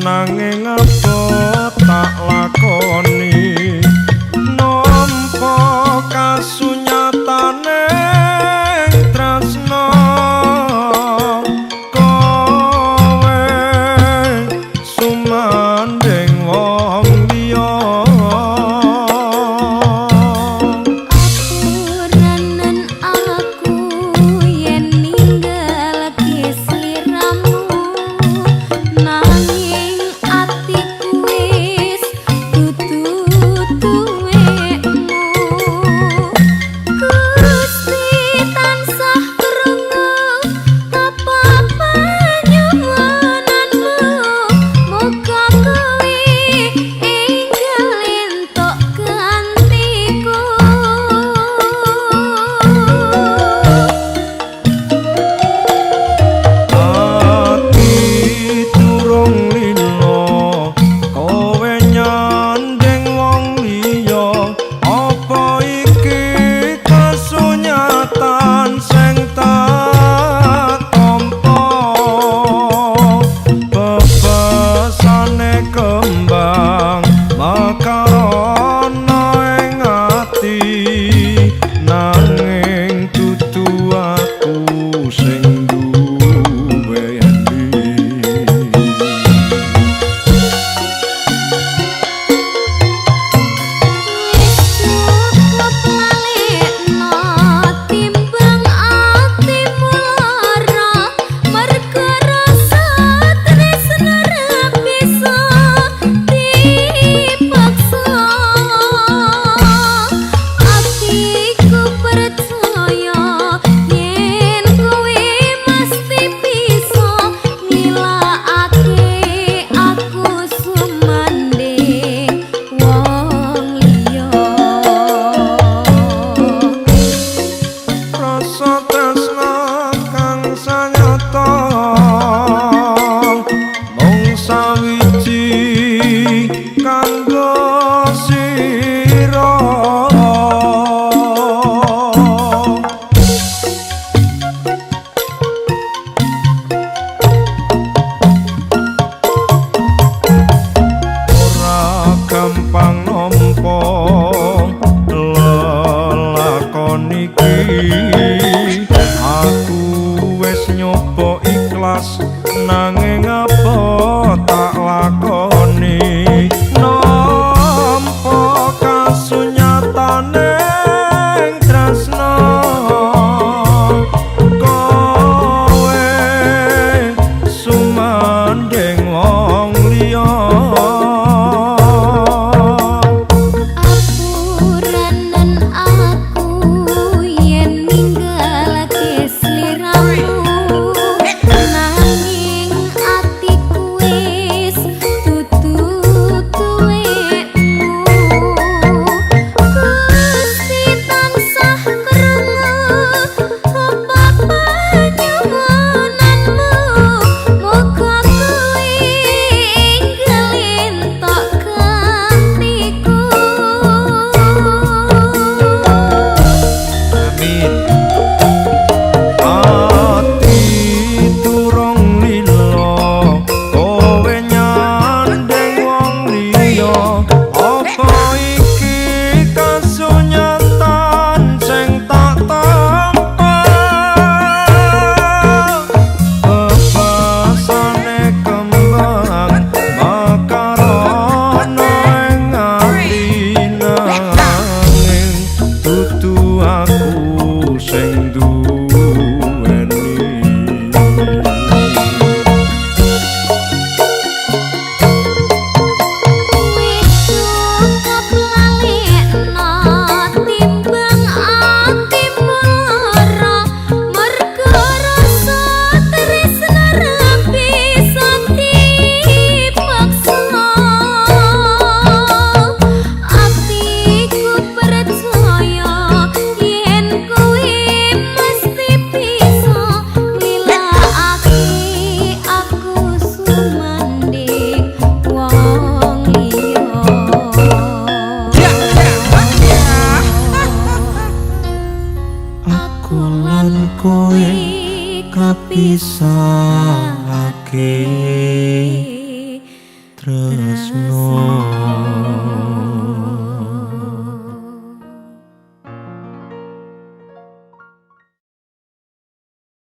nanging apa tak lakoni nampa kasunyatane tresno kowe sumandhing wong liya. Apuranen aku yen ninggalake sliramu, nanging atiku wis dudu duwekmu. Gusti tansah krungu apa panyuwunanmu, muga kowe enggal entuk gantiku. Ati durung lila kowe nyanding wong liya, apa iki kasunyatan sing tak tampa? Bebasane kembang makarana ing ati, nanging dudu aku sing duweni. Wis cukup lalekno timbang atimu lara, mergo rasa tresno ra bisa dipaksa. Atiku percaya yen kowe mesti bisa ngilakake aku sumandhing wong liya. Rasa tresna kang sanyata mung sawiji kanggo sira. Ora gampang nampa lelakon iki, aku wis nyoba ikhlas nanging apa tak lakoni nampa kasunyatane tresno kowe sumandhing wong liya. Apuranen aku yen ninggalake sliramu, nanging atiku wis dudu duwekmu. Gusti tansah krungu apa panyuwunanmu, muga kowe enggal entuk gantiku. Amin. Ati durung lila kowe nyandeng wong liya, apa iki kasunyatan sing tak tampa? Bebasane kembang makarana ing ati, nanging dudu aku sing duweni. Wis cukup lalekno timbang atimu lara, mergo rasa tresno ra bisa dipaksa. Atiku percaya yen kowe mesti bisa ngilakake aku sumandhing wong liya. Aku lan kowe kapisahake. Tresno.